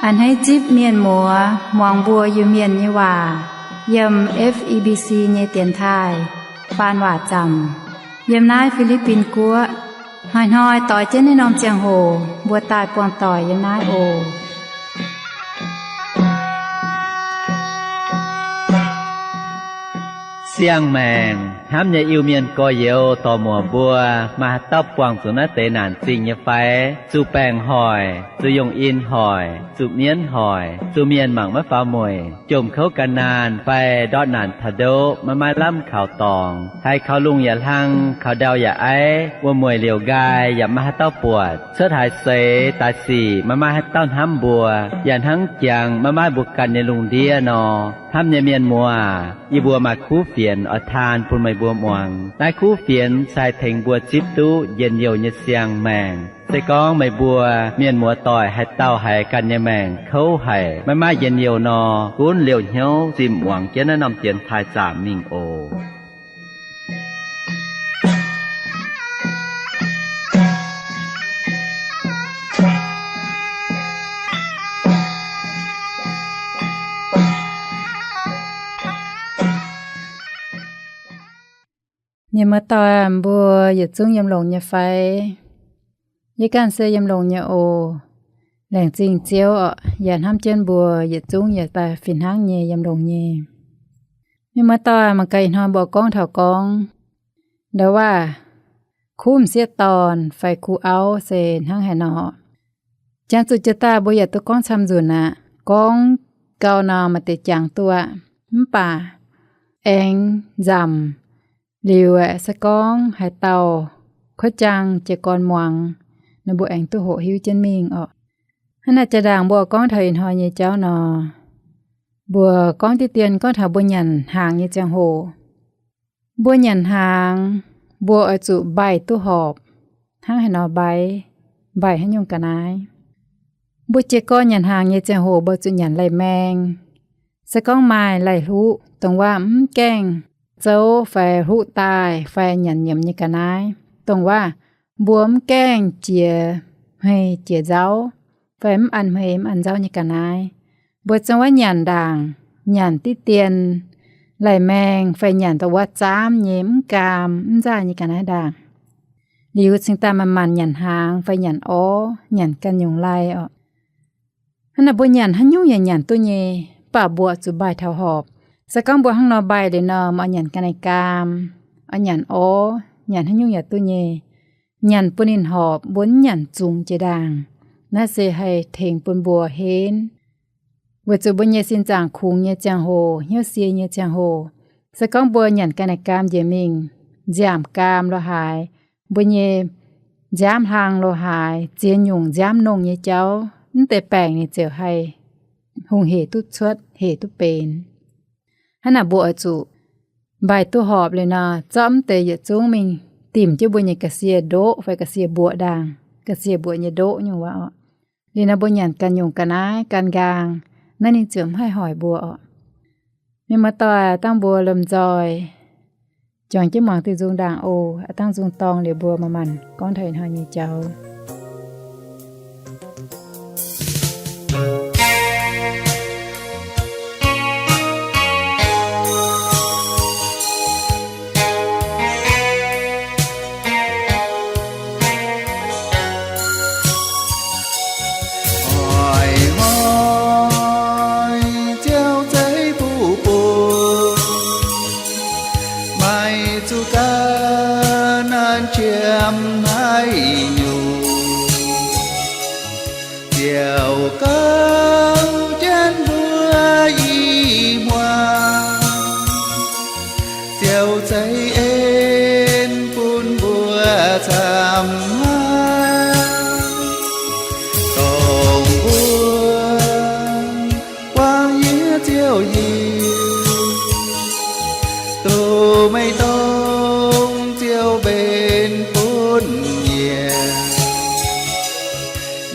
A'hneiv zipv mienh muoz muangx mbuo Iu-Mienh nyei waac yiem F E B C nyei dienx taaih faan waac zaamc yiem naaiv Fi^li^bin Guoqv. Hnoi-hnoi doix jienv naaiv norm ziangh hoc mbuo daaih buangh doic yiem naaiv oc. Siang-maengc hnamv nyei Iu-Mienh gorx-youz dorc-muoc mbuo, maaih haaix dauh buangh zuqc naaiv deix naanc zingh nyei fai? Zuqc baengc hoic, zuqc yongh in hoic, zuqc mienv hoic, zuqc mienh mangc maiv faaux mueic, jomc kouv gan naanh fai ndortv naanc taux ndoqv maiv maaih lamh kaux dorngx, haiz kaux lungh yaac hlang, kaux ndau yaac aiv, wuom-mueic liouc nqaai yaac maiv maaih haaix dauh buatc, cuotv haaix seix daaih sic maiv maaih haaix dauh hnamv mbuo, yaac hnangv jangx maiv maaih mbuo ganh nyei lungh ndiev nor. Hnamv nyei mienh muoz, yie mbuo maaih kuv fienx oix taan bun meih mbuo muangx. Naaiv kuv fienx se haih tengx mbuo zipv duqv njien-youh nyei siang-maengc. Se gorngv meih mbuo mienh muoz doic haaix dauh haiz ganh nyei maengc kouv haic, maiv maaih njien-youh nor, gunv liouh hnyouv zinh muangx jienv naaiv norm dienx taaih zaamc mingh oc. Mienh muoz-doic, mbuo yietc zungv yiem longx nyei fai? Yie ganh se yiem longx nyei oc. Laengz zingh Ziouv oc, yaac hnamv jienv mbuo yietc zungv yaac daaih fih hnangv nyei yiem longx nyei. Mienh muoz-doic, mangc gaax ih hnoi mbuo gorngv taux gorngv ndau waac kuv m'sieqv dorn fai kuv auv se hnangv haaix nor. Jangx zuqc jiex daaih mbuo yaac duqv gorngv camv nzunc aqv. Gorngv gau nor maaih deix jangx duqv aqv, mv baac aengx nzamc liuz aeqv, se gorngv haaix dauh kuotv jaang jiez gorn muangx nor, mbuo aengx duqv hoqc hiuv jienv mingh orqc. Hnangv naaic jaa-ndaangc mbuo gorngv taux ih hnoi nyei jauv nor, mbuo gorngv diqv dien gorngv taux mbuo nyanc hnaangx nyei ziangh hoc. Mbuo nyanc hnaangx, mbuo oix zuqc mbaih duqv horpc. Hnangv haaix nor mbaih? Mbaih haaix nyungc ga'naaiv? Mbuo jiez gorn nyanc hnaangx nyei ziangh hoc mbuo zuqc nyanc laih maeng. Se gorngv maaih laih hluqv, dongh waac mv gaengh zouv fai hluqv daaih fai nyanc nyiemc nyei ga'naaiv, dongh waac mbuo mv gaengh jiex hmei jiex nzauv fai mv an hmei mv an nzauv nyei ga'naaiv, mbuo zungv wuov nyanc ndaangc, nyanc diqv dien laih maeng fai nyanc dongh wuov zaamv nyei mv gaam mv nzaaih nyei ga'naaiv ndaangc. Liuz cingx daaih manc-manc nyanc hnaangx fai nyanc orv, nyanc ganh nyungc lai orqc. Hnangv naaic mbuo nyanc haaix nyungc yaac nyanc duqv nyei, mv baac mbuo zuqc mbaih taux horpc. Se gorngv mbuo hnangv nor mbaih liuz nor, oix nyanc ga'naaiv gaam, oix nyanc orv, nyanc haaix nyungc yaac duqv nyei. Nyanc bun ninh horpc, mbuo mv nyanc zungx jiex ndaangc, naaiv se haih tengx bun mbuo henv. Weic zuqc mbuo nyei sin zaangc kungx nyei ziangh hoc, hnyouv sie nyei ziangh hoc, se gorngv mbuo nyanc ga'naaiv gaam njiec mingh, nziaamc gaam lo haaix, mbuo nyei nziaamv hlang lo haaix, ziex nyungc nziaamv nongh nyei jauv, mv deix baengc ninh ziouc haih hungh hec duqv cuotv, hec duqv benx. Hnangv naaic mbuo oix zuqc mbaih duqv horpc liuz nor, zorqv mv deix yietc zungv mingh dimc jienv mbuo nyei ga'sie ndoqv fai ga'sie mbuoqc ndaangc, ga'sie mbuoqc nyei ndoqv nyungc waac orqc. Liuz nor mbuo nyanc ganh nyungc ga'naaiv gan nqaang, naaiv ninh ziouc mv haih hoic mbuo orqc. Mienh muoz-doic, dangh mbuo lomh nzoih juangc jienv muangx diuh nzung ndaangc oc. Dangh nzung dorngh liuz mbuo manc-manc gorngv taux ih hnoi nyei jauv. Oix hnoi Ziouv zeiv buv bung, maaih zuqc ga'naaiv qiemx haiv nyungc, ziouc gauh jienv mbuo i hmuangx. Ziouv zeiv en bun mbuo camv haic, dongh mbuo guangc yie Ziouv yie, duqv maiv dongh Ziouv mbenc bun yie.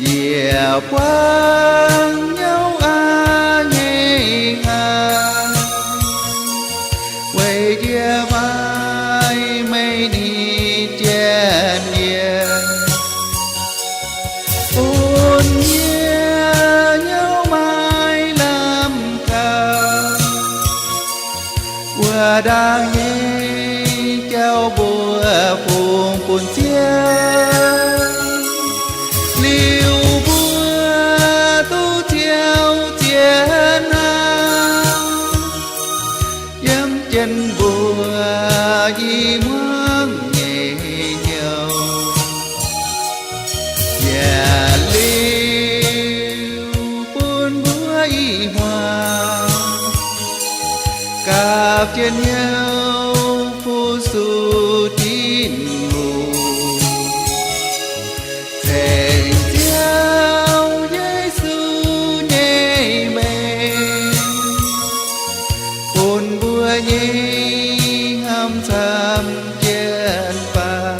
Yie buangv hnyouv aqv nyei hnangv, weic yie maiv meih nitv jienv yie, bun yie hnyouv Ndaangc nyei jauv mbuo fungx bun Ziouv, liuz mbuo duqv Ziouv ziex naang, yiem jienv mbuo i hmuangv nyei hnyouv. Yietc liuz bun mbuo i hmuangv gapv jienv hnyouv fu-sux Tin-Hungh, ceng Ziouv Yesu nyei mengh, bun mbuo nyei hnyouv camv jienv faaux.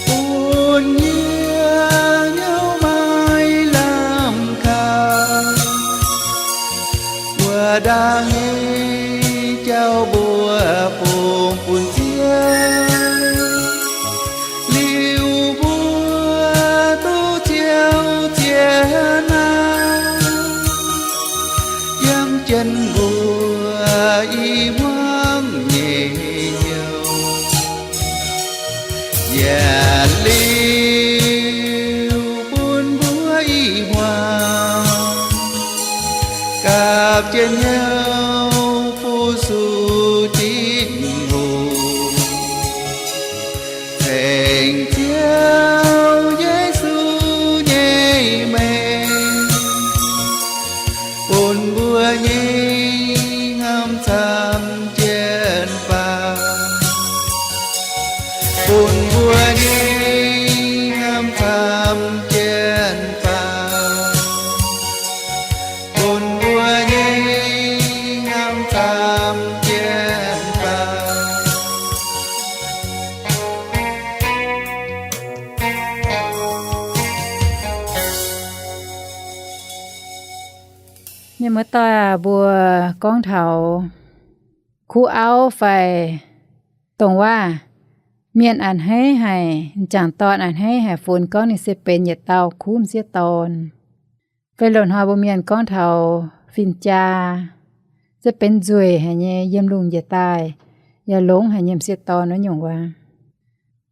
Bun yie hnyouv maiv lamh kaux, wuov ndaangc nyei jauv mbuo fungx bun Ziouv, liuz mbuo duqv Ziouv ziex naang, yiem jienv mbuo i hmuangv nyei hnyouv. Yietc liuz bun mbuo i hmuangv gapv jienv hnyouv fu-sux Tin-Hungh, ceng Ziouv Yesu nyei mengh, bun mbuo nyei hnyouv camv jienv faaux, bun mbuo nyei hnyouv camv jienv faaux, bun mbuo nyei hnyouv camv jienv faaux. Mienh muoz-doic aac, mbuo gorngv taux kuv auv fai dongh waac, mienh a'hneiv haic, m'jangc dorn a'hneiv haic, funx gorngv ninh se benx yietc dauh kuv m'sieqv dorn. Fai loz-hnoi mbuo mienh gorngv taux fin-jaa, se benx nzueic haic nyei, yiem lungh njiec daaih yaac longx haic nyei m'sieqv dorn wuov nyungc wuov.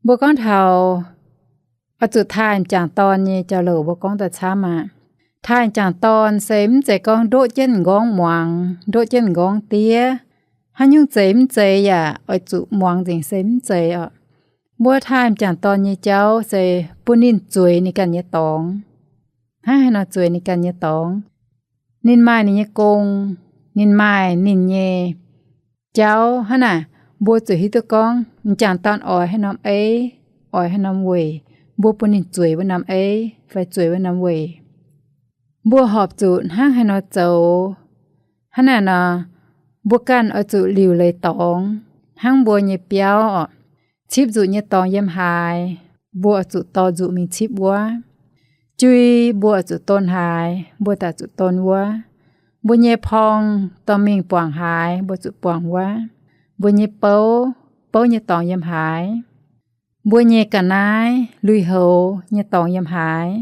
Mbuo gorngv taux oix zuqc taaih m'jangc dorn nyei jauv-louc mbuo gorngv daaih camv aqv. Taaih m'jangc dorn se mv zeiz gorngv ndoqv jienv m'nqorngv muangx, ndoqv jienv m'nqorngv diev, haaix nyungc zeiz mv zeiz yaac oix zuqc muangx nzengc se mv zeiz oc. Mbuo taaih m'jangc dorn nyei jauv se bun ninh zueiz ninh ganh nyei dorngx. Hnangv haaix nor zueiz ninh ganh nyei dorngx? Ninh maaih ninh nyei gong, ninh maaih ninh nyei jauv. Hnangv naaic, mbuo zuqc hiuv duqv gorngv m'jangc dorn oix haaix norm eiv, oix haaix norm weic, mbuo bun ninh zueiz wuov norm eiv fai zueiz wuov norm weic. Mbuo horpc zuqc hnangv haaix nor zoux? Hnangv naaic nor, mbuo ganh oix zuqc liuc leiz dorngx hnangv mbuo nyei biauv oc. Cipv nzuqc nyei dorngx yiem haaix, mbuo oix zuqc dorh nzuqc mingh cipv wuov. Jui mbuo oix zuqc don haaix, mbuo daaih zuqc don wuov. Mbuo nyei porng dorh mingh buangc haaix, mbuo zuqc buangc wuov. Mbuo nyei bouv, bouv nyei dorngx yiem haaix. Mbuo nyei ga'naaiv lui-houx nyei dorngx yiem haaix.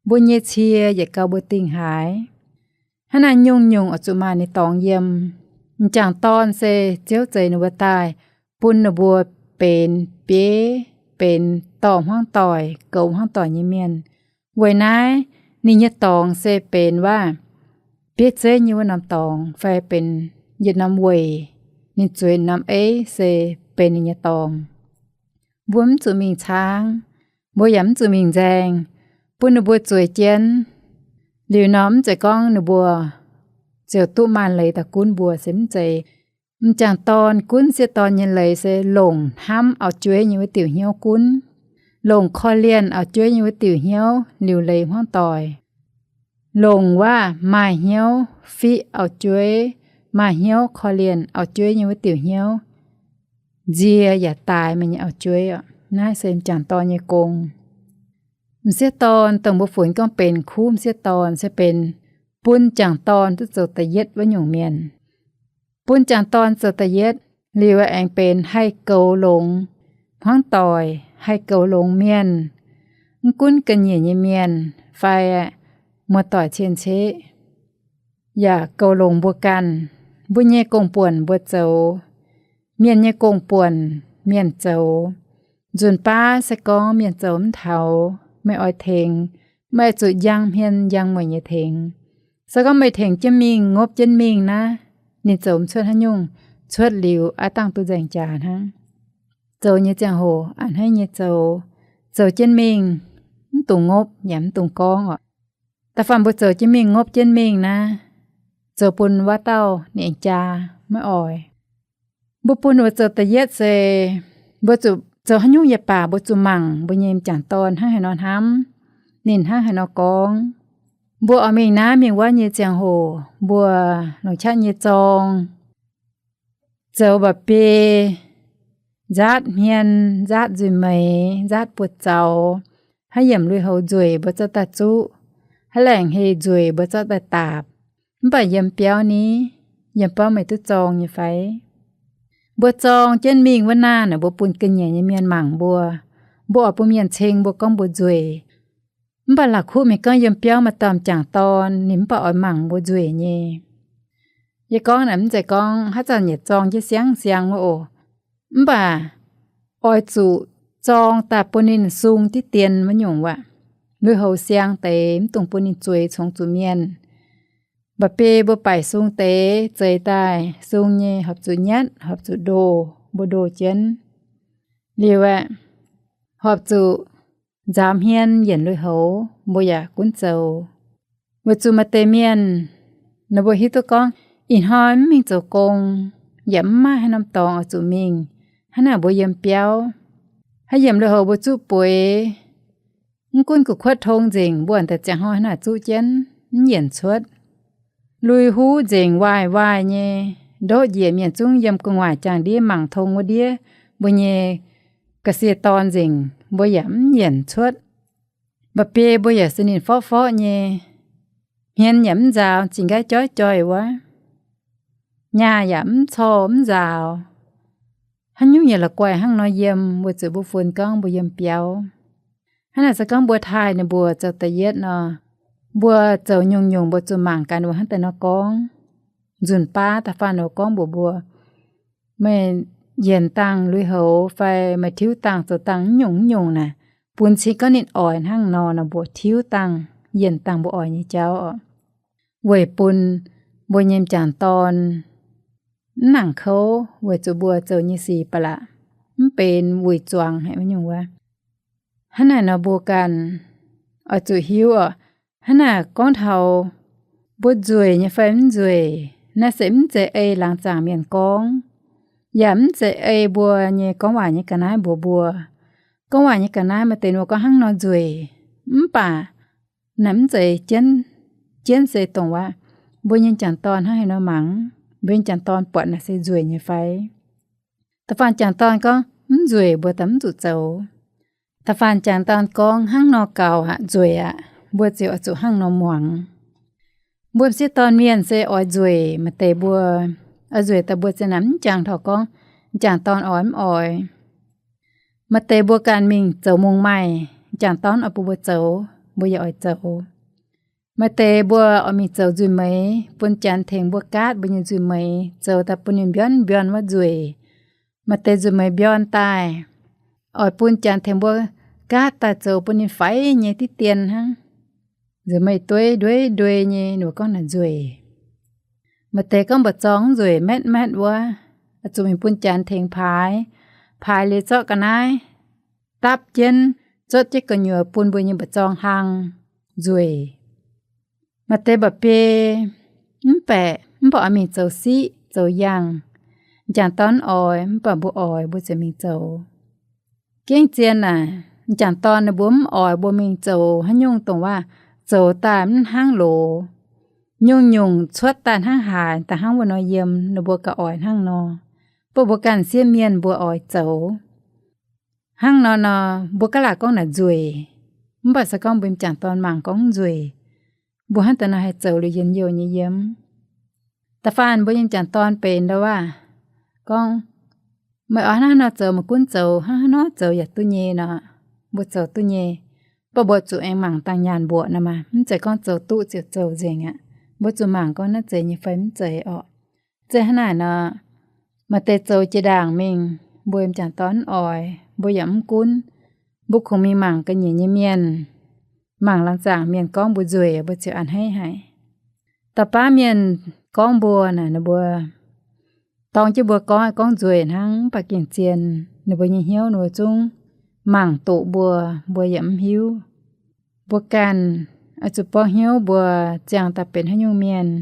Mbuo nyei cie yietc gau mbuo dingh haaix. Hnangv naaic nyungc-nyungc oix zuqc maaih ninh dorngx yiem. M'jangc dorn se Ziouv zeix ninh mbuo daaih, bun ninh mbuo benx bieiv, benx dorh hmuangv doic, goux hmuangv doic nyei mienh. Weic naaiv ninh nyei dorngx se benx waac bieiv zeiv nyei wuov norm dorngx, fai benx yietc norm weic. Ninh zueiz norm eiv se benx ninh nyei dorngx. Mbuo mv zuqc mingh caangv, mbuo yaac mv zuqc mingh nzaeng, bun ninh mbuo zueiz jienv. Liuz nor mv zeiz gorngv ninh mbuo ziouc duqv maaih leiz daaih gunv mbuo, se mv zeiz. M'jangc dorn gunv sieqv dorn nyei leiz se longc hnamv auv-jueiv nyei wuov diuc hnyouv gunv, longc korv-lienh auv-jueiv nyei wuov diuc hnyouv liuc leiz hmuangv doic, longc waac maaih hnyouv fiqv auv-jueiv, maaih hnyouv korv-lienh auv-jueiv nyei wuov diuc hnyouv, nzie yaac daaix meih nyei auv-jueiv oc. Naaiv se m'jangc dorn nyei gong. M'sieqv dorn dongh mbuo funx gorngv benx kuv m'sieqv dorn se benx bun m'jangc dorn duqv zoux da'yietv wuov nyungc mienh. Bun m'jangc dorn zoux da'yietv liuz aengx benx haih goux longx hmuangv doic, haih goux longx mienh, mv gunv ga'nyiec nyei mienh fai muoz-doic cien-ceqv, yaac goux longx mbuo ganh. Mbuo nyei gong-buonc mbuo zoux, mienh nyei gong-buonc mienh zoux. Nzunc baav se gorngv mienh zoux mv taux, meih oix tengx, meih oix zuqc njang hmien njang mueic nyei tengx. Se gorngv meih tengx jienv mingh, ngopv jienv mingh naaiv, ninh zoux mv cuotv haaix nyungc, cuotv liuz aav dangh duqv nzaeng jaax hnangv. Zoux nyei ziangh hoc a'hneiv nyei zoux, zoux jienv mingh, mv dungx ngopv yaac mv dungx gorngv oc. Da'faanh mbuo zoux jienv mingh, ngopv jienv mingh naaiv, zoux bun wuov dauh ninh aengx jaa, maiv oix. Mbuo bun ninh mbuo zoux da'yietv se, mbuo zuqc zoux haaix nyungc yaac baac mbuo zuqc mangc mbuo nyei m'jangc dorn hnangv haaix nor hnamv, ninh hnangv haaix nor gorngv. Mbuo oix mingh naaiv mingh wuov nyei ziangh hoc, mbuo longc qaqv nyei zorng, zoux mba'biei, nzaatv hmien, nzaatv nzuih meix, nzaatv buoz zaux, haaix yiemc lui-houx nzueic mbuo zorqv daaih zuqv, haaix laengc heh nzueic mbuo zorqv daaih daapc. Mv baac yiem biauv ni, yiem biauv meih duqv zorng nyei fai? Mbuo zorng jienv mingh wuov naaiv, mbuo bun ga'nyiec nyei mienh mangc mbuo, mbuo oix bun mienh ceng mbuo gorngv mbuo nzueic. Mv baac la'kuqv mingh gorngv yiem biauv maaih dauh m'jangc dorn, ninh mv baac oix mangc mbuo nzueic nyei. Yie gorngv naaic mv zeiz gorngv haaix zanc yietc zorng jienv siang-siang wuov oc. Mv baac oix zuqc zorng daaih bun ninh sung diqv dien wuov nyungc aqv. Lui-houx siang deix, mv dungx bun ninh zueiz congx zuqc mienh. Mba'biei mbuo baaic sung deix, zeix daaih sung nyei horpc zuqc nyatv, horpc zuqc ndoh, mbuo ndoh jienv. Liuz aeqv, horpc zuqc nzaaux hmien yienc lui-houx, mbuo yaac gunv zoux. Weic zuqc maaih deix mienh, ninh mbuo hiuv duqv gorngv ih hnoi mv mingh zoux gong, yaac mv maaih haaix norm dorngx oix zuqc mingh, hnangv naaic mbuo yiem biauv, haaix yiemc lui-houx mbuo zuqv bueix, mv gunv gu'kuotv tong nzengc, mbuo daaih ziangh hnoi hnangv naaic zuqv jienv, mv yienc cuotv. Lui-huv nzengc, waaih-waaih nyei, ndoqv njiec mienh zungv yiem gu'nguaaic jangx ndiev mangc tong wuov ndiev, mbuo nyei ga'sie dorn nzengc, mbuo yaac mv yienc cuotv. Mba'biei mbuo yaac se ninh forqv-forqv nyei, hmien yaac mv nzaaux, zingh nqaiv joiv joih wuov, nyaah yaac mv corc mv nzaaux. Haaix nyungc yaac la'guaih hnangv nor yiem, weic zuqc mbuo funx gorngv mbuo yiem biauv. Hnangv naaic se gorngv mbuo taaih ninh mbuo zoux da'yietv nor, mbuo zoux nyungc-nyungc mbuo zuqc mangc gaax ninh mbuo hnangv daaih nor gorngv. Nzunc baav da'faanh ninh mbuo gorngv mbuox mbuo, meih yienc dangh lui-houx fai meih tiuv dangh zoux dangh mv nyungc mv nyungc naaic, bun cing gorngv ninh oix hnangv nor nor mbuo tiuv dangh, yienc dangh mbuo oix nyei jauv oc. Weic bun mbuo nyei m'jangc dorn mv nangc kouv, weic zuqc mbuo zoux nyei sic ba'laqc mv benx wuic zuangx haic wuov nyungc wuov. Hnangv naaic nor mbuo ganh oix zuqc hiuv oc. Hnangv naaic gorngv taux mbuo nzueic nyei fai mv nzueic, naaiv se mv zeiz ei laangz zaangc mienh gorngv, yaac mv zeiz ei mbuo nyei gorngv waac nyei ga'naaiv mbuox mbuo. Gorngv waac nyei ga'naaiv maaih deix ninh mbuo gorngv hnangv nor nzueic, mv baac naaic mv zeiz jienv, jienv se dongh waac mbuo nyei m'jangc dorn hnangv haaix nor mangc, mbuo nyei m'jangc dorn buatc naaic se nzueic nyei fai. Da'faanh m'jangc dorn gorngv mv nzueic mbuo daaih mv zuqc zoux. Da'faanh m'jangc dorn gorngv hnangv nor gaux aqv, nzueic aqv, mbuo ziouc oix zuqc hnangv nor muangx. Mbuo m'sieqv dorn mienh se oix nzueic, maaih deix mbuo oix nzueic daaih mbuo ziouc naaic mv jangx taux gorngv m'jangc dorn oix mv oix. Maaih deix mbuo ganh mingh zoux mungz maaih, m'jangc dorn oix bun mbuo zoux, mbuo yaac oix zoux. Maaih deix mbuo oix mingh zoux nzuih meix, bun janx tengx mbuo gaatv mbuo nyei nzuih meix, zoux daaih bun ninh mbiorn mbiorn wuov nzueic. Maaih deix nzuih meix mbiorn daaih, oix bun janx tengx mbuo gaatv daaih zoux bun ninh faix nyei diqv dien hnangv. Nzuih meix dueiv ndueiv ndueiv nyei, ninh mbuo gorngv naaic nzueic. Maaih deix gorngv mba'zorng nzueic maetv maetv wuov, zuqc mingh bun janx tengx paaix, paaix liuz zorqv ga'naaiv dapv jienv, zuotv jienv gu'nyuoz bun mbuo nyei mba'zorng hlang, nzueic. Maaih deix mba'biei mv baeqc, mv baac oix mingh zoux siqv zoux yangh. M'jangc dorn oix, mv baac mbuo oix, mbuo ziouc mingh zoux. Gengh zien naaic, m'jangc dorn ninh mbuo mv oix mbuo mingh zoux haaix nyungc dongh waac zoux daaih mv hnangv loz. nyungc-nyungc cuotv daaih hnangv haaix, daaih hnangv wuov nor yiem, ninh mbuo gauh oix hnangv nor. Bun mbuo ganh sieqv mienh mbuo oix zoux hnangv nor nor, mbuo gaav laaic gorngv naaic nzueic. Mv baac se gorngv mbuo m'jangc dorn mangc gorngv nzueic, mbuo hnangv daaih nor haih zoux liuz njien-youh nyei yiem. Da'faanh mbuo nyei m'jangc dorn benx ndau waac gorngv, meih oix hnangv haaix nor zoux, meih gunv zoux hnangv haaix nor zoux yaac duqv nyei nor, mbuo zoux duqv nyei. Mv baac mbuo zuqc aengx mangc dangh nyaanh mbuoqc nor maah, mv zeiz gorngv zoux duqv ziouc zoux nzengc aqv. Mbuo zuqc mangc gorngv naaiv zeiz nyei fai mv zeiz orqc. Zeiz hnangv naaic nor, maaih deix zoux jiex ndaangc mingh, mbuo m'jangc dorn mv oix, mbuo yaac mv gunv. Mbuo kungx mingh mangc ga'nyiec nyei mienh, mangc laangz zaangc mienh gorngv mbuo nzueic, mbuo ziouc a'hneiv haic. Dauh baav mienh gorngv mbuo naaic, ninh mbuo dorng jienv mbuo gorngv, gorngv nzueic hnangv, mv baac gengh zien ninh mbuo nyei hnyouv ninh mbuo zungv mangc doqc mbuo, mbuo yaac mv hiuv. Mbuo ganh oix zuqc borngv hnyouv mbuo ziangh daaih benx haaix nyungc mienh.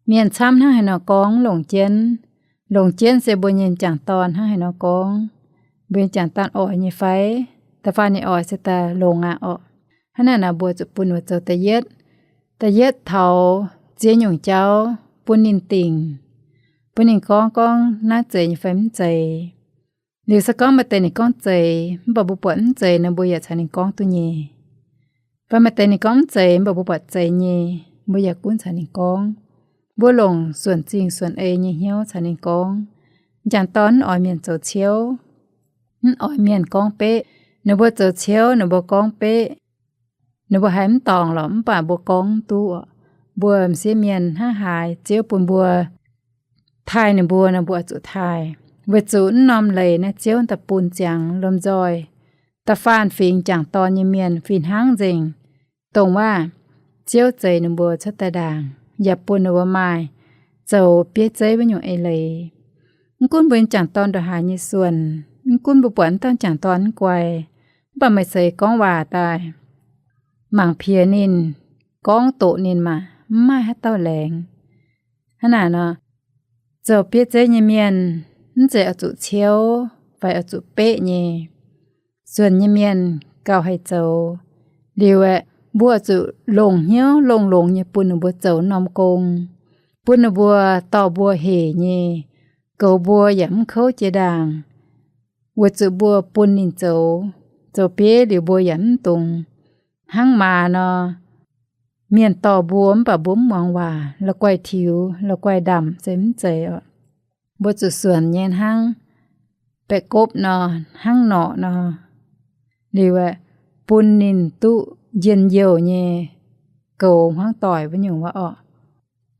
Mienh camv hnangv haaix nor gorngv longc jienv, longc jienv se mbuo nyei m'jangc dorn hnangv haaix nor gorngv, mbuo nyei m'jangc dorn oix nyei fai, da'faanh ninh oix se daaih longx aqv orqc. Hnangv naaic nor mbuo zuqc bun ninh mbuo zoux da'yietv. Da'yietv taux ziex nyungc jauv bun ninh dingc, bun ninh gorngv gorngv naaiv zeiz nyei fai mv zeiz. Liuz se gorngv maaih deix ninh gorngv zeiz, mv baac mbuo buatc mv zeiz nor mbuo yaac caux ninh gorngv duqv nyei. Fai maaih deix ninh gorngv mv zeiz, mv baac mbuo buatc zeiz nyei, mbuo yaac gunv caux ninh gorngv. Mbuo longc suonc zingh suonc ei nyei hnyouv caux ninh gorngv. M'jangc dorn mv oix mienh zoux ciouv, mv oix mienh gorngv beqv. Ninh mbuo zoux ciouv, ninh mbuo gorngv beqv, ninh mbuo haiz mv dorngc lorqc, mv baac mbuo gorngv mv duqv. Mbuo m'sieqv mienh hnangv haaix, Ziouv bun mbuo taaih ninh mbuo nor, mbuo oix zuqc taaih, weic zuqc naaiv norm leiz naaiv Ziouv daaih bun ziangx lomh nzoih da'faanh fingx m'jangc dorn nyei mienh fih hnangv nzengc, dongh waac Ziouv zeix ninh mbuo cuotv daaih ndaangc, yaac bun ninh mbuo maaih zoux bieiv zeiv wuov nyungc eix leiz. Mv gunv mbuo m'jangc dorn ndongc haaix nyei suonc, mv gunv mbuo buatc mv dauh m'jangc dorn mv guai, mv baac meih ceix gorngv waac daaih, mangc piex ninh, gorngv doqc ninh maah, mv maaih haaix dauh laengz. Hnangv naaic nor, zoux bieiv zeiv nyei mienh mv zeiz oix zuqc ciouv fai oix zuqc beqv nyei. Suonc nyei mienh gauh haih zoux. Liuz aeqv, mbuo oix zuqc longc hnyouv longx-longx nyei bun ninh mbuo zoux norm gong, bun ninh mbuo dorh mbuo hec nyei, goux mbuo yaac mv kouv jiex ndaangc, weic zuqc mbuo bun ninh zoux, zoux bieiv liuz mbuo yaac mv dungx hnangv maaz nor, mienh dorh mbuo mv baac mbuo mv muangx waac, la'guaih tiux, la'guaih ndamc se mv zeiz oc. Mbuo zuqc suonc nyei hnangv baeqc gopv nor, hnangv norqc nor, liuz aeqv, bun ninh duqv njien-youh nyei goux hmuangv doic wuov nyungc waac orqc.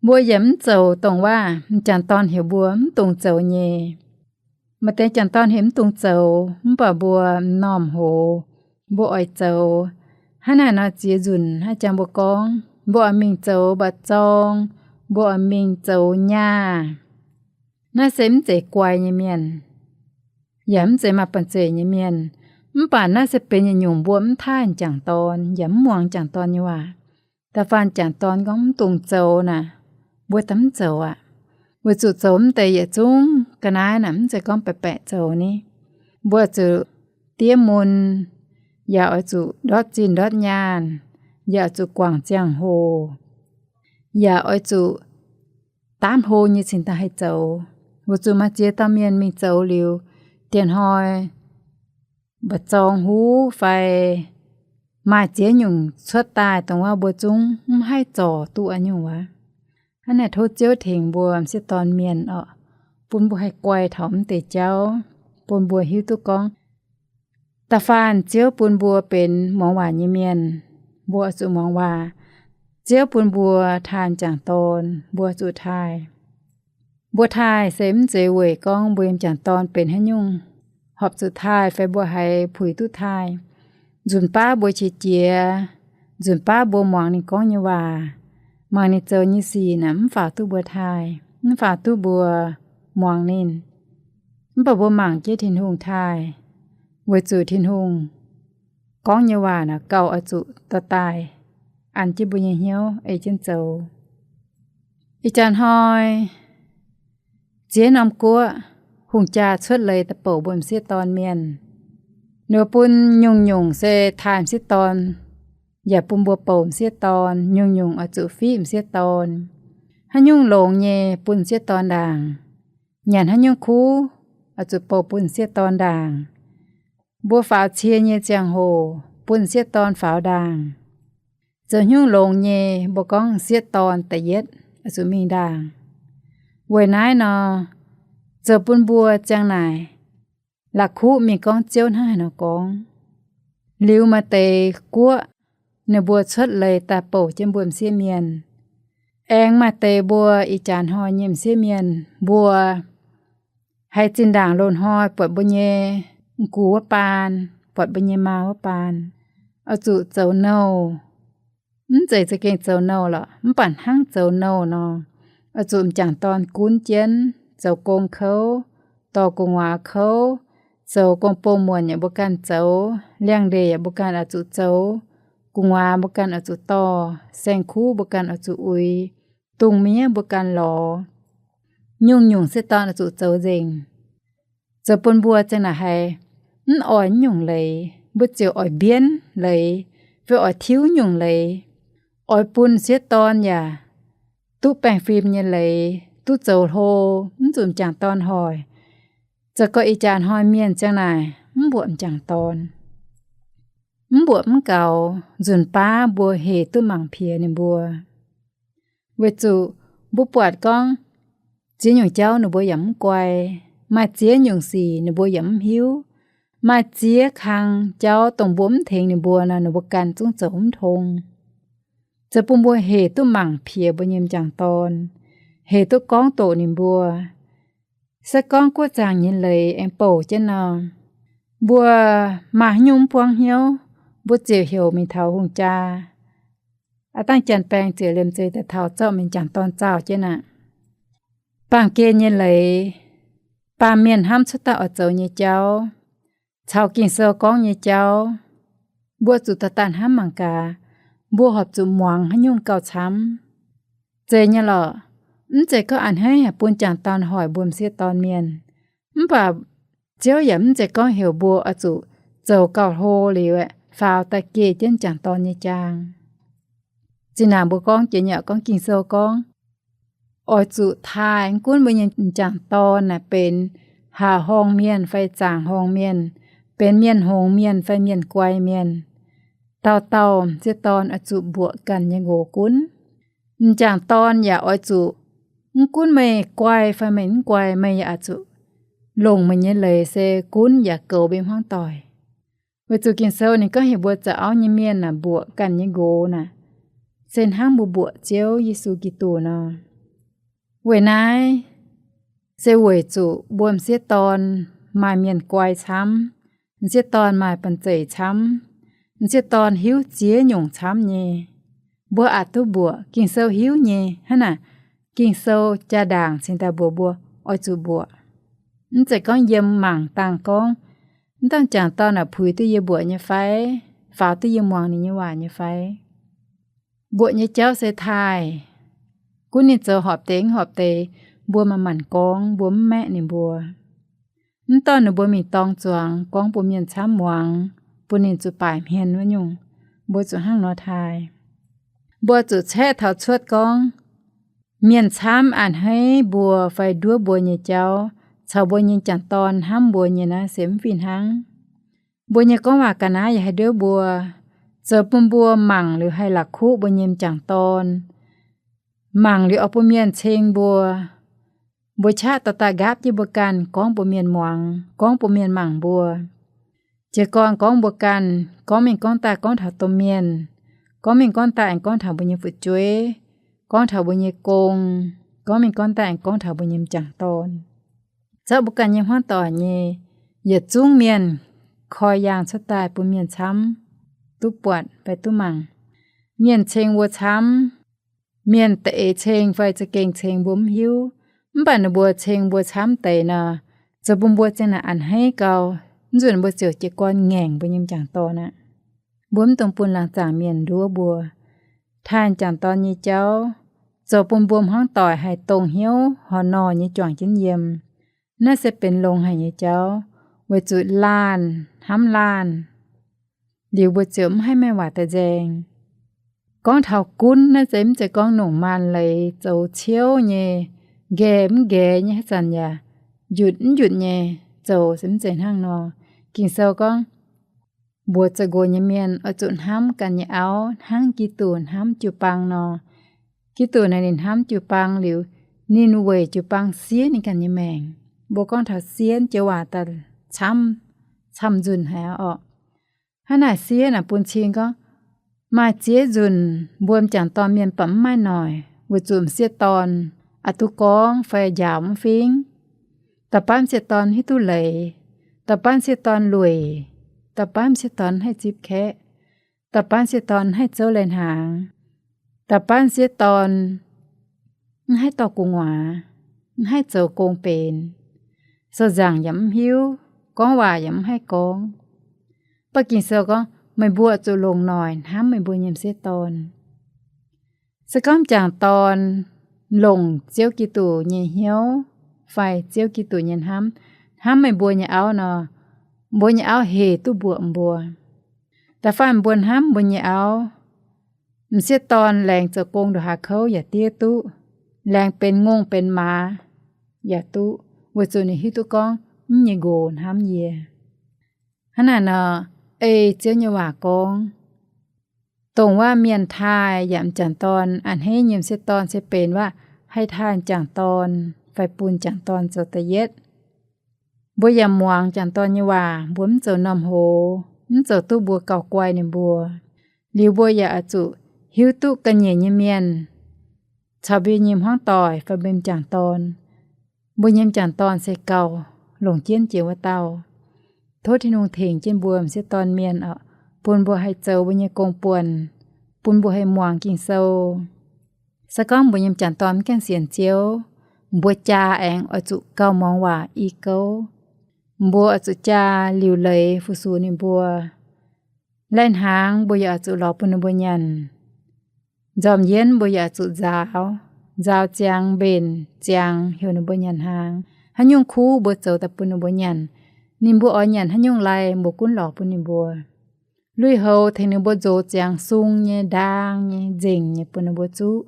Mbuo yaac mv zoux dongh waac m'jangc dorn heuc mbuo mv dungx zoux nyei. Maaih deix m'jangc dorn heuc mv dungx zoux, mv baac mbuo m'normh hoz, mbuo oix zoux. Hnangv naaic nor ziex nzunc hnangv jang mbuo gorngv, mbuo oix mingh zoux mba'zorng, mbuo oix mingh zoux nyaah. Naaiv se mv zeiz guai nyei mienh, yaac mv zeiz maaih banh zeic nyei mienh. Mv baac naaiv se benx yietc nyungc mbuo mv taaih m'jangc dorn yaac mv muangx m'jangc dorn nyei waac. Da'faanh m'jangc dorn gorngv mv dungx zoux naaic, mbuo daaih mv zoux aqv. Weic zuqc zoux mv deix yietc zungv ga'naaiv naaic mv zeiz gorngv baeqc baeqc zoux ni. Mbuo zuqc diev mun, yaac oix zuqc ndortv zinh ndortv nyaanh, yaac oix zuqc guangc ziangh hoc, yaac oix zuqc daamv hlo nyei cingx daaih haih zoux. Weic zuqc maaih ziex dauh mienh mingh zoux liuz, dieh hnoi mba'zorng huv fai maaih ziex nyungc cuotv daaih dongh wuov mbuo zungv mv haih zorc duqv nyungc wuov. Hnangv naaic tov Ziouv tengx mbuo m'sieqv dorn mienh orqc, bun mbuo haih guai taux mv deix jauv, bun mbuo hiuv duqv gorngv da'faanh Ziouv bun mbuo benx muangx waac nyei mienh, mbuo oix zuqc muangx waac. Ziouv bun mbuo taaih m'jangc dorn, mbuo zuqc taaih. Mbuo taaih se mv zeiz weic gorngv mbuo m'jangc dorn benx haaix nyungc horpc zuqc taaih fai mbuo haiz puix duqv taaih. Nzunc baav mbuo qiex jiez, nzunc baav mbuo muangx ninh gorngv nyei waac, mangc ninh zoux nyei sic naaic mv faaux duqv mbuo taaih, mv faaux duqv mbuo muangx ninh. Mv baac mbuo mangc jienv Tin-Hungh taaih, weic zuqc Tin-Hungh gorngv nyei waac naaic gauh oix zuqc dorh daaih an jienv mbuo nyei hnyouv ei jienv zoux. Ih jaax hnoi ziex norm guoqv hungh jaa cuotv leiz daaih bouc mbuo m'sieqv dorn mienh. Ninh bun nyungc-nyungc se taaih m'sieqv dorn yaac bun mbuo bouc m'sieqv dorn, nyungc-nyungc oix zuqc fiqv m'sieqv dorn. Haaix nyungc longx nyei bun m'sieqv dorn ndaangc. Nyanc haaix nyungc kuv oix zuqc bouc bun m'sieqv dorn ndaangc. Mbuo faaux cie nyei ziangh hoc bun m'sieqv dorn faaux ndaangc. Zoux haaix nyungc longx nyei mbuo gorngv m'sieqv dorn da'yietv oix zuqc mingh ndaangc. Weic naaiv nor, zoux bun mbuo ziang naaic, la'kuqv mingh gorngv Ziouv hnangv haaix nor gorngv. Liuz maaih deix guoqv, ninh mbuo cuotv leiz daaih bouc jienv mbuo m'sieqv mienh. Aengx maaih deix mbuo ih jaax hnoi nyei m'sieqv mienh, mbuo haiz zinh ndaangc loz-hnoi buatc mbuo nyei m'gux wuov baan, buatc mbuo nyei maa wuov baan, oix zuqc zoux nouh. Mv zeiz za'gengh zoux nouh lorqc, mv baac hnangv zoux nouh nor, oix zuqc m'jangc dorn gunv jienv, zoux gong kouv, dorh gu'nguaaz kouv, zoux gong-bou muonc yaac mbuo ganh zoux, liangx-ndeic yaac mbuo ganh oix zuqc zoux, gu'nguaaz mbuo ganh oix zuqc dorh, saeng-kuv mbuo ganh oix zuqc uix, dungz miev mbuo ganh lorz. Nyungc-nyungc m'sieqv dorn oix zuqc zoux nzengc. Zoux bun mbuo ziang naaic haiz mv oix nyungc leiz, mbuo ziouc oix mbienv leiz, fai oix tiuv nyungc leiz, oix bun m'sieqv dorn yaac duqv baengh fim nyei leiz, duqv zoux hlo, mv zuqc m'jangc dorn hoic. Zoux gau ih jaax hnoi mienh ziang naaic mv mbuoqc m'jangc dorn, mv mbuoqc mv gaux, nzunc baav mbuo hec duqv mangc piex ninh mbuo. Weic zuqc mbuo buatc gorngv ziex nyungc jauv ninh mbuo yaac mv guai, maaih ziex nyungc sic ninh mbuo yaac mv hiuv, maaih ziex kang jauv dongh mbuo mv tengx ninh mbuo nor, ninh mbuo ganh zungv zoux mv tong. Zoux bun mbuo hec duqv mangc piex mbuo nyei m'jangc dorn, hec duqv gorngv doqc ninh mbuo. Se gorngv guoqv zaangc nyei leiz aengx bouc jienv nor, mbuo maaih haaix nyungc mv buangv hnyouv, mbuo ziouc heuc mingh taux hungh jaa. Aav dangh janx-baeng ziouc liemh zeih daaih taux zorqv mingh m'jangc dorn zauh jienv aqv. Baamh gen nyei leiz, baamh mienh hnamv cuotv daaih oix zoux nyei jauv, caux Ging-Sou gorngv nyei jauv, mbuo zuqc daaih daaih hnamv mangc gaax, mbuo horpc zuqc muangx haaix nyungc gauh camv. Zeiz nyei lorqc, mv zeiz gorngv a'hneiv haic bun m'jangc dorn hoic mbuo m'sieqv dorn mienh. Mv baac Ziouv yaac mv zeiz gorngv heuc mbuo oix zuqc zoux gauh hlo liuz aeqv, faaux daaih geh jienv m'jangc dorn nyei jaang. Zinh ndaangc mbuo gorngv jiex nyei, gorngv Ging-Sou gorngv, oix zuqc taaih, mv gunv mbuo nyei m'jangc dorn naaic benx haac horngh mienh fai zaangc horngh mienh, benx mienh hngongx mienh fai mienh guai mienh, dauh dauh m'sieqv dorn oix zuqc mbuoqc ganh nyei nqox gunv. M'jangc dorn yaac oix zuqc, mv gunv meih guai fai meih mv guai, meih yaac oix zuqc longc meih nyei leiz se gunv yaac goux mbuo hmuangv doic. Weic zuqc Ging-Sou ninh gorngv heuc mbuo zoux auv nyei mienh naaic mbuoqc ganh nyei nqox naaic, se hnangv mbuo mbuoqc Ziouv Yesu Giduc nor. Weic naaiv se weic zuqc mbuo m'sieqv dorn maaih mienh guai camv, m'sieqv dorn maaih banh zeic camv, m'sieqv dorn hiuv ziex nyungc camv nyei. Mbuo aqc duqv mbuoqc, Ging-Sou hiuv nyei hnangv naaic. Ging-Sou jaa-ndaangc cingx daaih mbuox mbuo oix zuqc mbuoqc. Mv zeiz gorngv yiem mangc dangh gorngv, mv dangh m'jangc dorn naaic puix duqv yie mbuoqc nyei fai, faaux duqv yie muangx ninh nyei waac nyei fai. Mbuoqc nyei jauv se taaih. Gunv ninh zoux horpc deix mv horpc deix, mbuo manc-manc gorngv, mbuo mv maeqv ninh mbuo. Mv dorh ninh mbuo mingh dorng zuangx gorngv bun mienh camv muangx, bun ninh zuqc baaic hmien wuov nyungc, mbuo zuqc hnangv nor taaih. Mbuo zuqc caeqv taux cuotv gorngv, mienh camv a'hneiv mbuo fai nduov mbuo nyei jauv, caux mbuo nyei m'jangc dorn hnamv mbuo nyei naaiv se mv fih hnangv. Mbuo nyei gorngv waac ga'naaiv yaac haih nduov mbuo, zoux bun mbuo mangc liuz haih la'kuqv mbuo nyei m'jangc dorn, mangc liuz oix bun mienh ceng mbuo. Mbuo qaqv dorh daaih nqaapv jienv mbuo ganh gorngv bun mienh muangx, gorngv bun mienh mangc mbuo. Jiez gorn gorngv mbuo ganh, gorngv mingh gorngv daaih gorngv taux domh mienh, gorngv mingh gorngv daaih aengx gorngv taux mbuo nyei fu'jueiv, gorngv taux mbuo nyei gong, gorngv mingh gorngv daaih aengx gorngv taux mbuo nyei m'jangc dorn. Zorqv mbuo ganh nyei hmuangv doic nyei, yietc zungv mienh koi yaangh cuotv daaih bun mienh camv duqv buatc fai duqv mangc. Mienh ceng mbuo camv, mienh da'eix ceng fai za'gengh ceng mbuo mv hiuv, mv baac ninh mbuo ceng mbuo camv deix nor, zoux bun mbuo ziang naaic a'hneiv gau, mv nzunc mbuo ziouc jiez gorn ngaengc mbuo nyei m'jangc dorn aqv. Mbuo mv dungx bun laangz zaangc mienh nduov mbuo. Taaih m'jangc dorn nyei jauv zoux bun mbuo hmuangv doic haih dongh hnyouv, horc norh nyei juangc jienv yiem. Naaiv se benx longx haic nyei jauv, weic zuqc laanh hnamv laanh, liuz mbuo ziouc mv haih maaih waac daaih nzaeng. Gorngv taux gunv naaiv se mv zeiz gorngv nongc maanc leiz zoux ciouv nyei, nqaeqv mv nqaeqv nyei, haaix zanc yaac njunc mv njunc nyei zoux se mv zeiz hnangv nor. Ging-Sou gorngv, mbuox zoux nqox nyei mienh oix zuqc hnamv ganh nyei auv hnangv Giduc hnamv jiu-baang nor. Giduc naaic ninh hnamv jiu-baang liuz, ninh weic jiu-baang siev ninh ganh nyei maengc. Mbuo gorngv taux siev joux waac daaih camv, camv nzunc haic orqc. Hnangv naaic siev naaic bun cing gorngv, maaih ziex nzunc mbuo m'jangc dorn mienh baac mv maaih noic, weic zuqc m'sieqv dorn aqc duqv gorngv fai njaaux mv fingv. Da'baav m'sieqv dorn hiuv duqv leiz, da'baav m'sieqv dorn lueic, da'baav m'sieqv dorn mv haih zipv kaeqv, da'baav m'sieqv dorn mv haih zouv lai-hnaangx, da'baav m'sieqv dorn mv haih dorh gu'nguaaz, mv haih zoux gong benx, sou nzaangc yaac mv hiuv, gorngv waac yaac mv haih gorngv. Mv baac Ging-Sou gorngv, meih mbuo zuqc longc noic hnamv meih mbuo nyei m'sieqv dorn. Se gorngv m'jangc dorn longc Ziouv Giduc nyei hnyouv fai Ziouv Giduc nyei hnamv, hnamv meih mbuo nyei auv nor, mbuo nyei auv hec duqv mbuoqc mbuo. Da'faanh mbuo hnamv mbuo nyei auv, m'sieqv dorn laengz zoux gong nduqc haaix kouv yaac diev duqv, laengz benx ngongh benx maaz yaac duqv, weic zuqc ninh hiuv duqv gorngv, mv nyei nqox hnamv yie. Hnangv naaic nor, ei Ziouv nyei waac gorngv, dongh wuov mienh taaih yaac m'jangc dorn a'hneiv nyei m'sieqv dorn se benx wuov haih taaih m'jangc dorn fai bun m'jangc dorn zoux da'yietv. Mbuo yaac muangx m'jangc dorn nyei waac, mbuo mv zoux m'normh hoz, mv zoux duqv mbuo gauh guai ninh mbuo. Liuz mbuo yaac oix zuqc hiuv duqv ga'nyiec nyei mienh caux mbuo nyei hmuangv doic fai mbuo m'jangc dorn, mbuo nyei m'jangc dorn se gauh longc jienv jiex wuov dauh. Tov Tin-Hungh tengx jienv mbuo m'sieqv dorn mienh oc, bun mbuo haih zoux mbuo nyei gong-buonc, bun mbuo haih muangx Ging-Sou. Se gorngv mbuo nyei m'jangc dorn mv gaengh sienx Ziouv, mbuo jaa aengx oix zuqc gauh muangx waac i gouv. Mbuo oix zuqc jaa liuc leiz fu-sux ninh mbuo. Lai-hnaangx mbuo yaac oix zuqc lorz bun ninh mbuo nyanc. Nzormc yienv mbuo yaac oix zuqc nzaaux, nzaaux ziangx mbenc ziangx heuc ninh mbuo nyanc hnaangx. Haaix nyungc kuv mbuo zoux daaih bun ninh mbuo nyanc. Ninh mbuo oix nyanc haaix nyungc lai mbuo gunv lorz bun ninh mbuo. Lui-houx tengx ninh mbuo nzox ziangx sung nyei, ndaang nyei, nzengc nyei bun ninh mbuo zuqv.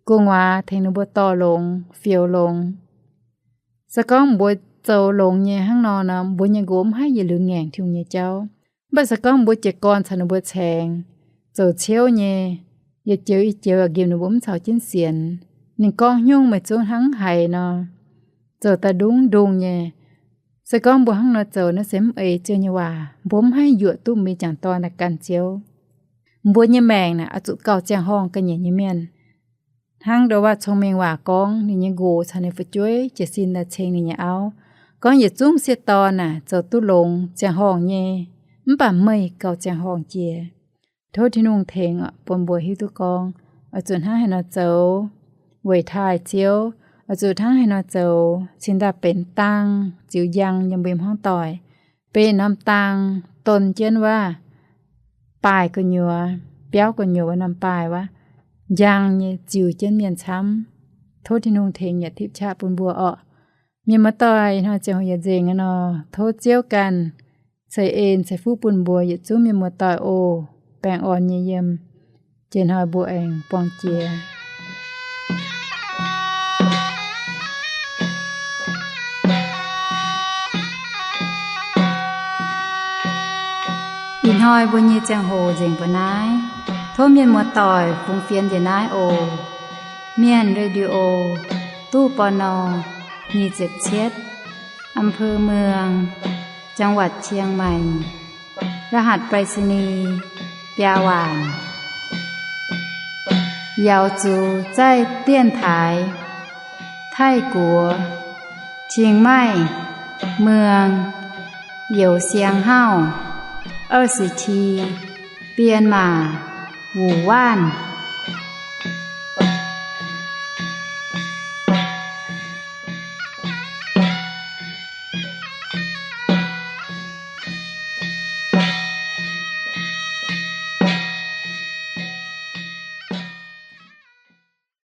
Gu'nguaaz tengx ninh mbuo dorh longx, fioux longx. Se gorngv mbuo zoux longx nyei hnangv nor nor, mbuo nyei nqox mv haih yietc liuz ngaengc Tin-Hungh nyei jauv. Mv baac se gorngv mbuo jiez gorn caux ninh mbuo caengx, zoux ciouv nyei, yietc joux yietc joux nqemh ninh mbuo mv caux jienv sienx, ninh gorngv haaix nyungc meih zungv hnangv haiz nor, zoux daaih ndungv ndungh nyei. Se gorngv mbuo hnangv nor zoux naaiv se mv ei Ziouv nyei waac, mbuo mv haih yuoqc duqv mbuo nyei m'jangc dorn daaih gan Ziouv. Mbuo nyei maengc naaic oix zuqc gauh ziangh horngh ga'nyiec nyei mienh. Hnangv ndo waac cong-mengh waac gorngv, ninh nyei nqox caux ninh fu'jueiv jiez sin daaih ceng ninh nyei auv. Gorngv yietc zungv m'sieqv dorn naaic zoux duqv longx ziangh horngh nyei, mv baac meih gauh ziangh horngh jiex. Tov Tin-Hungh tengx bun mbuo hiuv duqv gorngv, oix zuqc hnangv haaix nor zoux weic taaih Ziouv, oix zuqc hnangv haaix nor zoux cingx daaih benx dang ziux njang yiem mbuo nyei hmuangv doic, benx norm dang don jienv waac baaih gu'nyuoz, biauv gu'nyuoz wuov norm baaih waac njang nyei ziux jienv mienh camv. Tov Tin-Hungh tengx yaac tipv qaqv bun mbuo orqc. Mienh muoz-doic, ih hnoi ziangh hoc yaac nzengc aqv nor, tov Ziouv ganh ceix en ceix fuqv bun mbuo yietc zungv mienh muoz-doic oc. Baengh orn nyei yiem, jiex hnoi mbuo aengx buangh jiex. Ih hnoi mbuo nyei ziangh hoc nzengc mbuo naaiv. Tov mienh muoz-doic fungx fienx njiec naaiv oc. Mienh Radio, ตู้ ปณ. nyic ziepc cietv, อำเภอเมือง จังหวัดเชียงใหม่ รหัสไปรษณีย์ biaa waanc. 瑶族在电台 Taiv-Guoqv, Chiang Mai, Mueang, Youz Siang Hauv, 二十七, Bienh Maac, Wuc Waanv.